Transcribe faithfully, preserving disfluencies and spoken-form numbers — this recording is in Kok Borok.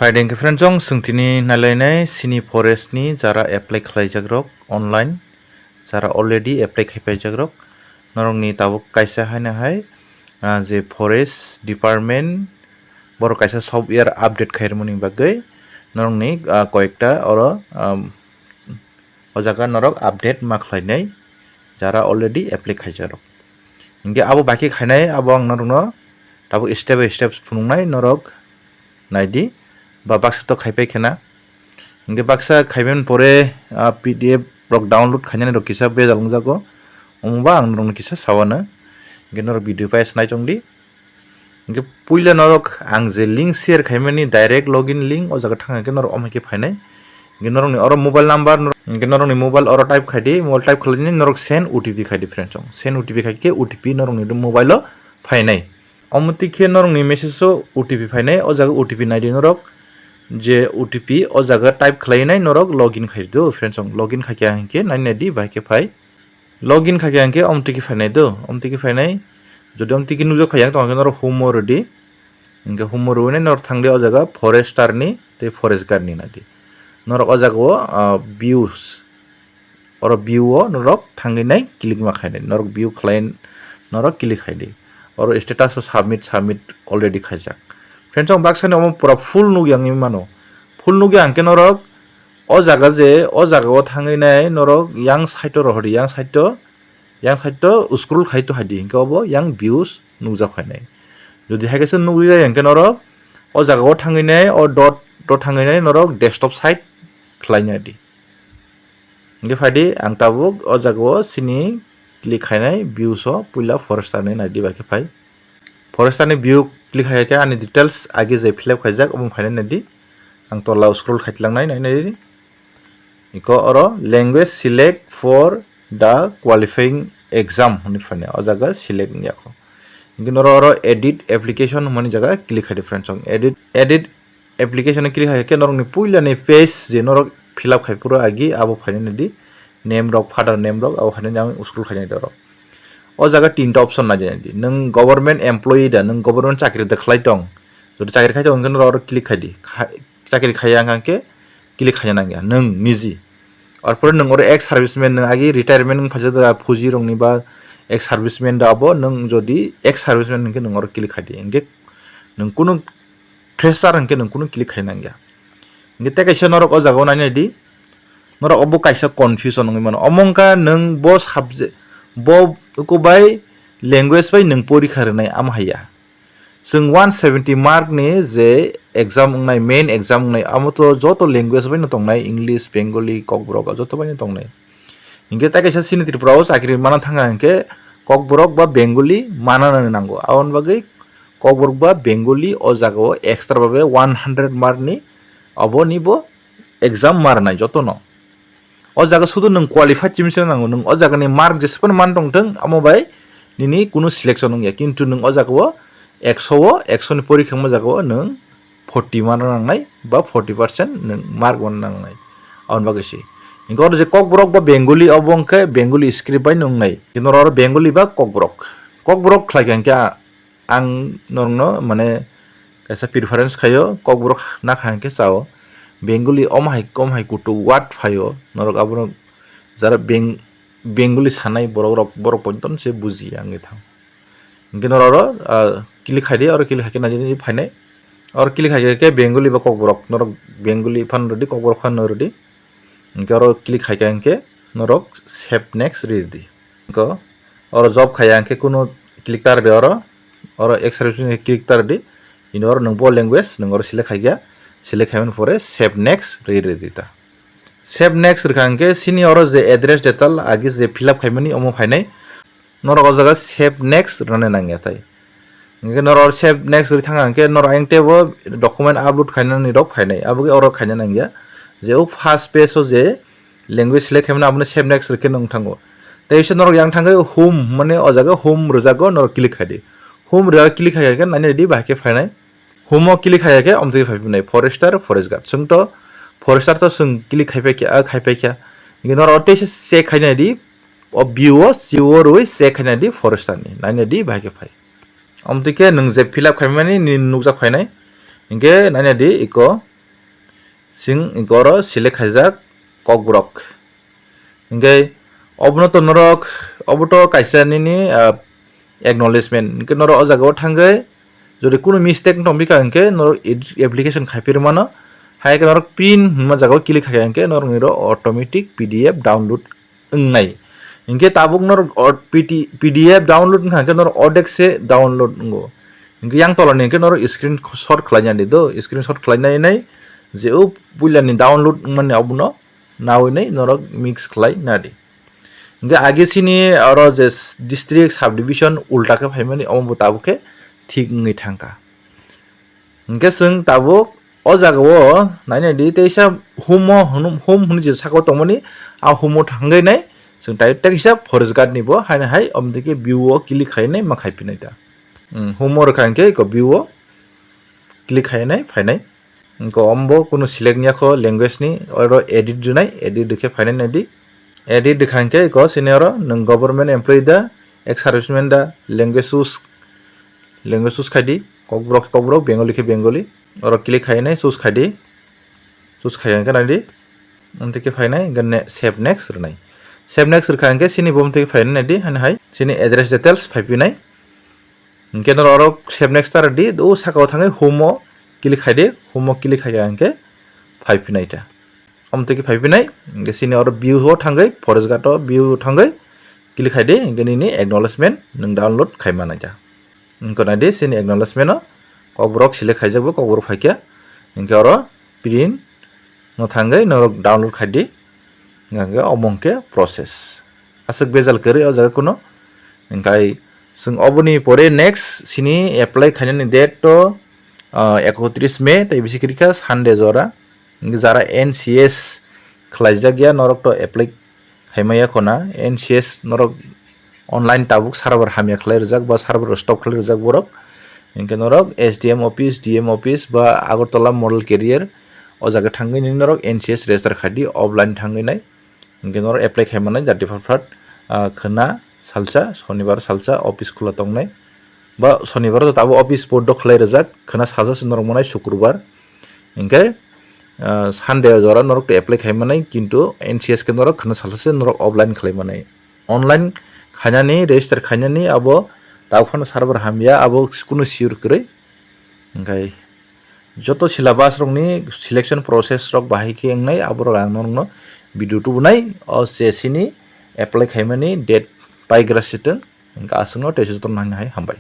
Riding friends, chwng tini nailainai sini forest ni jara apply khlaijak rok online, jara already apply khai paijak rok. Norokni tabuk kaisa haino hai, ah, je forest department borok kaisa software update khairmani bagwi norokni, ah, koyekta oro, um, o jaga norok update ma khlainai, jara already apply khaijarok. Hinkhe abo bai khe khainai, abo ang norokno tabuk step by step phunuknai, norok naidi ba baksa to khaipai khena. Hinkhe baksa khaibai pore, ah, P D F rok download khainani rok kisa bejal wngjago, omo ba ang norokno kisa sawano. Hinkhe norok video pai se naitongdi. Hinkhe puila norok ang je link share khaimani direct login link, o jaga thang khe norok omo khe phainai. Hinkhe norokni oro mobile number, hinkhe norokni mobile oro type khaidi, mobile type khlainani norok send O T P khaidi friends, send O T P khaikhe O T P norokni mobile o phainai. Omo tikhe norokni message o O T P phainai, o jaga O T P naidi norok, je O T P o jaga type khlainai norok login khaidu friends, login khaikhe hinkhe nainai di bai khe phai. Login khaikhe hinkhe omtiki phainai do, omtiki phainai. Jodi omtiki nukjak phaiya, tongkhe norok home o rwdi. Hinkhe home o rwinai norok thangdi o jaga forester ni tei forest guard ni naidi. Norok o jaga o, ah, views, oro view o norok thangwi nai click ma khainai. Norok view khlai, norok click khaidi. Oro status o submit, submit already khaijak. Friends, ang baksani omo pura full nukya wngwi mano. Full nukya hinkhe norok o jaga je, o jaga o thangwi nai norok yang side o rohordi, yang side o, yang side o scroll khai to haidi, hinkhe obo yang views nukjak phainai. Jodi hai khe se nukjak hinkhe norok o jaga o thangwi nai, o dot o thangwi nai norok desktop side khlai nai di. Hinkhe phaidi, ang tabuk o jaga o sini click khainai views o, puila forester ni naidi bai khe phai. Forester ni view click khai khe ani details age je fill up khaijak omo phainai naidi. Ang tola o scroll khai tlangnai nai naidi. Iko oro language select for the qualifying exam hwnwi phainai. O jaga select wngya kho. Hinkhe norok oro edit application hwnmani jaga click khai di friends. Edit, edit application o click khai khe norokni puilani page je norok fill up khai phuru agi abo phainai naidi. Name rok, father name rok abo phainai ang scroll khai nai dorok. O jaga tinta option nai di. Nwng government employee da, nwng government chakri da khlai tong. Jodi chakri khai tong, hinkhe norok oro click khai di. Kha-, chakri khaiya wngkha hinkhe click khaina nangya. Nwng niji. Arpore nwng oro ex serviceman, nwng agi retirement wng phaijak da, fuji rokni ba ex serviceman da abo, nwng jodi ex serviceman hinkhe nwng oro click khai di. Hinkhe nwng kunu fresher hinkhe nwng kunu click khai nangya. Hinkhe tei kaisa norok o jaga o nai nai di. Norok obo kaisa confusion wngwi mano. Omo wngkha nwng bo subject, bo uku bai language bai nwng porikha rwnai, amo haiya. Chwng one seventy mark ni je exam wngnai, main exam wngnai, amo to joto language bai no tongnai, English, Bengali, Kokborok, joto bai no tongnai. Hinkhe tei kaisa chini Tripura o chakri mana thanga hinkhe Kokborok ba Bengali mana nani nango. Aboni bagwi Kokborok ba Bengali o jaga o extra babe one hundred mark ni obo ni bo exam ma rwnai jotono. O jaga sudu nwng qualified chimisa nango, nwng o jaga ni mark jesephano man tongthwng, amo bai nini kunu selection wngya, kintu nwng o jaga o ekso o, ekso ni porikha wngma jaga o nwng forty man nangnai ba forty percent nwng mark man nangnai, aboni bagwi se. Hinkhe oro je Kokborok ba Bengali, obo wngkhe Bengali script bai nwngnai, kintu oro Bengali ba Kokborok, Kokborok khlai kha hinkhe a-, ang norokno mane kaisa preference khaio, Kokborok nakha hinkhe chao. Bengali omo hai, omo hai kutuk word phaio, norok abono jara Beng-, Bengali sanai borok rok, borok poito se bujiya wngwi thang. Hinkhe norok oro, ah, click khai di, oro click khai khe naidi phainai. Oro click khai khe Bengali ba Kokborok, norok Bengali phan rwdi, Kokborok phan rwdi. Hinkhe oro click khai khe hinkhe norok save next rwdi. Hinkhe oro job khaiya hinkhe kunu click ta rwdi oro, oro ex service ni click ta rwdi. Ini oro nwng bo language, nwng oro select khai khe, select khaimani pore save next rwdi ta. Save next rwkha hinkhe sini oro je address detail agi je fill up khaimani omo phainai. Norok o jaga save next rwnani nangya tai. Hinkhe norok save next rwi thangkha hinkhe norok ayang teibo document upload khainani rok phainai. Abo khe oro khaina nangya. Je o first page o je language select khaimani abono save next rwkhe nung thango. Tei se norok yang thangkhe home, mane o jaga home rwjago, norok click khai di. Home rwjago click khai khe naina di bahai khe phainai. Home o click khai khe omtwi phai phai nai forester, forest guard. Chwng to forester to chwng click khai phai kha, khai phai kha. Hinkhe norok tei se check khai nai di. O view o, C O rwi check khai nai di forester ni. Naina di bahai khe phai. Omtwi khe nwng je fill up khaimani ni nukjak phainai. Hinkhe naina di iko Chwng oro select khaijak Kokborok. Hinkhe obono to norok, obo to kaisa nini, ah, acknowledgement. Hinkhe norok o jaga o thangwi jodi kunu mistake wng tongphi kha hinkhe norok edit application khai phirwi mano. Hai khe norok print hwnma jaga o click khai kha hinkhe norok nini oro automatic P D F download wngnai. Hinkhe tabuk norok o P T, P D F download wngkha hinkhe norok odek se download wngo. Hinkhe yang tola ni hinkhe norok screenshot khlai nai di do, screenshot khlai nai nai je o puila ni download wngmani abono nawi nai norok mix khlai na di. Hinkhe age sini oro je district subdivision ulta khe phaimani omo bo tabuk khe thik wngwi thangkha. Hinkhe chwng tabuk o jaga o nai nai di, teisa home o hwnwi, home hwnwi je saka o tongmani, a home o thangwi nai chwng tai teisa forest guard ni bo haino hai omo dike view o click khai nai ma khai phinai ta. Hmm, home o rwkha hinkhe eko view o click khai nai phainai. Eko omo bo kunu select niya kho language ni, oro edit rwnai, edit rwkhe phainai nai di. Edit rwkha hinkhe eko sini oro nwng government employee da, ex serviceman da, language choose, language choose khai di, Kokborok, Kokborok, Bengali khe Bengali. Oro click khai nai, choose khai di. Choose khai hinkhe nai di. Amtwi khe phainai, hinkhe ne-, save next rwnai. Save next rwkha hinkhe sini bo amtwi khe phainai nai di, haino hai sini address details phai phinai. Hinkhe norok oro save next ta rw di, o saka o thangwi home o click khai di, home o click khai kha hinkhe phai phinai ta. Amtwi khe phai phinai, hinkhe sini oro view o thangwi, forest guard o view o thangwi click khai di, hinkhe nini acknowledgement nwng download khai manai ta. Hinkhe nai di, sini acknowledgement o Kokborok select khaijak bo, Kokborok phaikha, hinkhe oro print no thangwi norok download khai di, hinkhe omo hinkhe process. Aswk bejal kwrwi o jaga kuno. Hinkhe chwng oboni pore next sini apply khainani date to, ah, ekotris May, tei bisi kwrwi kha Sunday jora. Hinkhe jara N C S khlaijak ya norok to apply khaimaya khona, N C S norok online tabuk server hamya khlai rijak ba server stop khlai rijak borok. Hinkhe norok S D M office, D M office ba Agartala model carrier o jaga thangwi nini norok N C S register khai di, offline thangwi nai. Hinkhe norok apply khai manai jati phat phat, ah, khwna salsa, sonibar salsa office khula tongnai. Ba sonibar to tabuk office bo dok khlai rijak, khwna salsa se norok manai sukrubar. Hinkhe, ah, Sunday o jora norok to apply khai manai, kintu N C S khe norok khwna salsa se norok offline khlai manai. Online khainani, register khainani abo tabuk phano server hamya, abo kunu sure kwrwi. Hinkhe joto syllabus rokni selection process rok bahai khe wngnai, aborok ang norokno video tubunai, o C S C ni apply khaimani date paigra sitwng, hinkhe aswkno tei jotono nangni hai hambai.